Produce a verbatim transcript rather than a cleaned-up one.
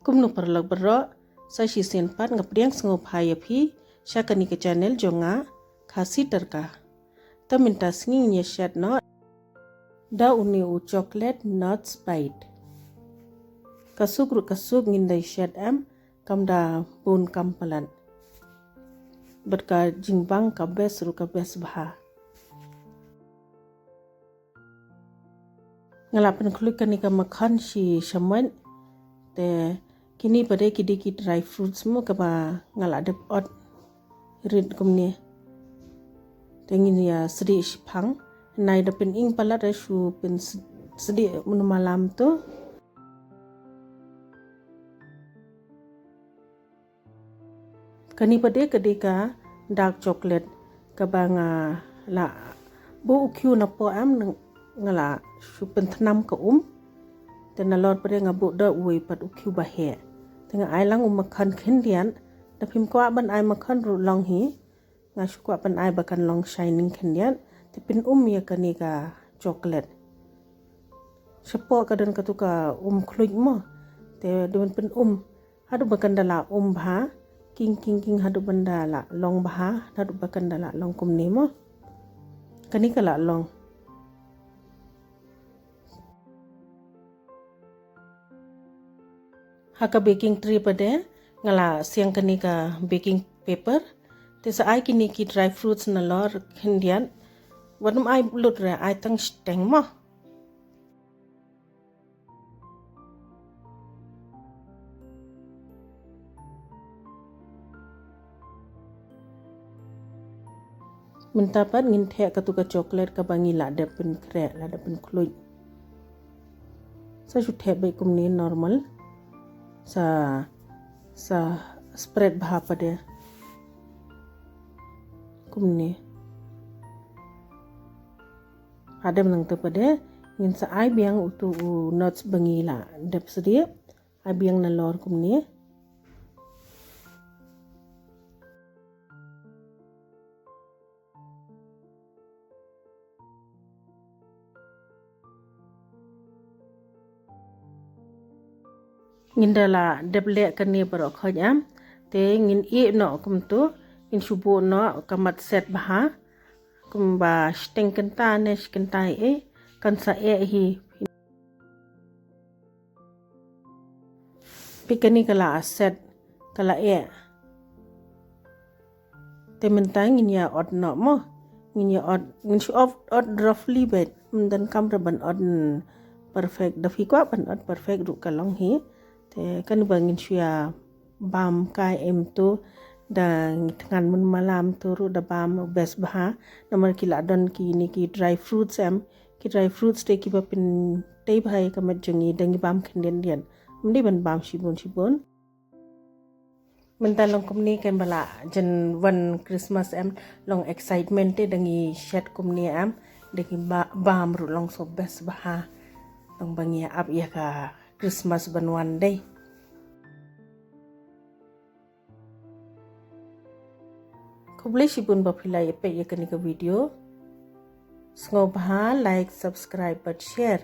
Kumno paralok baroh, sa shisien pat nga pdiang sngewbha ïa phi sha kane ka channel jong nga, Khasi Tyrka. Te mynta sngi ngin ïa shet noh da une u chocolate nuts bite. Ka suk ruh ka suk ngin da shet em, kam da bun kam palat. Bad ka jingbang ka best ruh ka best bha. Nga la pynkhluit kane ka makhan shi shamoit. Te kine pat de ki dei ki dry fruits mo kaba nga la dep ot rit kumne. Te ngin ïa sdieh shiphang. Nai da pynïeng palat da shu pynsdieh mynno malam to. Kane pat de ka dei ka dark chocolate kaba nga la buh u khiew napoh em, nga la shu pynthnam ka um. Te nalor pat de nga buh da uwei pat u khiew ba heh. Te nga ai lang u makhan khyndiat, da phim kwah ban ai makhan ruh long hi. Nga shu kwah ban ai ba kan long shining khyndiat. Te pyn-um ïa kane ka chocolate. Shapoh ka don katu ka um khluit mo. Te dei ban pyn-um haduh ba kan da la um bha. King king king haduh ban da la long bha, haduh ba kan da la long kumne mo. Kane ka la long. Ha ka baking tray pat de nga la siang kane ka baking paper. Te sa ai kine ki dry fruits nalor khyndiat. Wat nym ai lut re, ai tang shiteng mo. Mynta pat ngin theh katu ka chocolate kaba ngi la dep pynkhreh, la dep pynkhluit. Sa shu theh beit kumne normal. Sa, sa spread bha pat de. Kumne. Hadem nangta pat de ngin sa ai biang utu u nuts ba ngi la dep sdieh. Ai biang nalor kumne. Ngin da la dep leh kane baroh khoit em. Te ngin ïeh noh kumtu, ngin shu buh noh ka mat set bha. Kumba shiteng kynta ne shi kynta ïa, kan sa eh hi. Peit kane ka la set, ka la eh. Te mynta ngin ïa ot noh mo. Ngin ïa ot, ngin shu ot, ot roughly beit. Ym donkam re ban ot perfect. Da phi kwah ban ot perfect ruh ka long hi. Te kane ba ngin shu ïa bam kai em tu. Da ngi thngan mynno malam tu ruh da bam best bha. Namar ki la don kine ki dry fruits em. Ki dry fruits te kiba pyntei bha ïa ka met jong ngi, da ngi bam khyndiat khyndiat. Ym dei ban bam shibun shibun. Mynta long kumne, kan ba la jan wan Christmas em, long excitement te da ngi shet kumne em, da ngi ba-, bam ruh long so best bha. Long ba ngi ap ïa ka Christmas ban wan dei. Khublei shibun ba phi la ïa peit ïa kane ka video. Sngewbha like, subscribe bad share.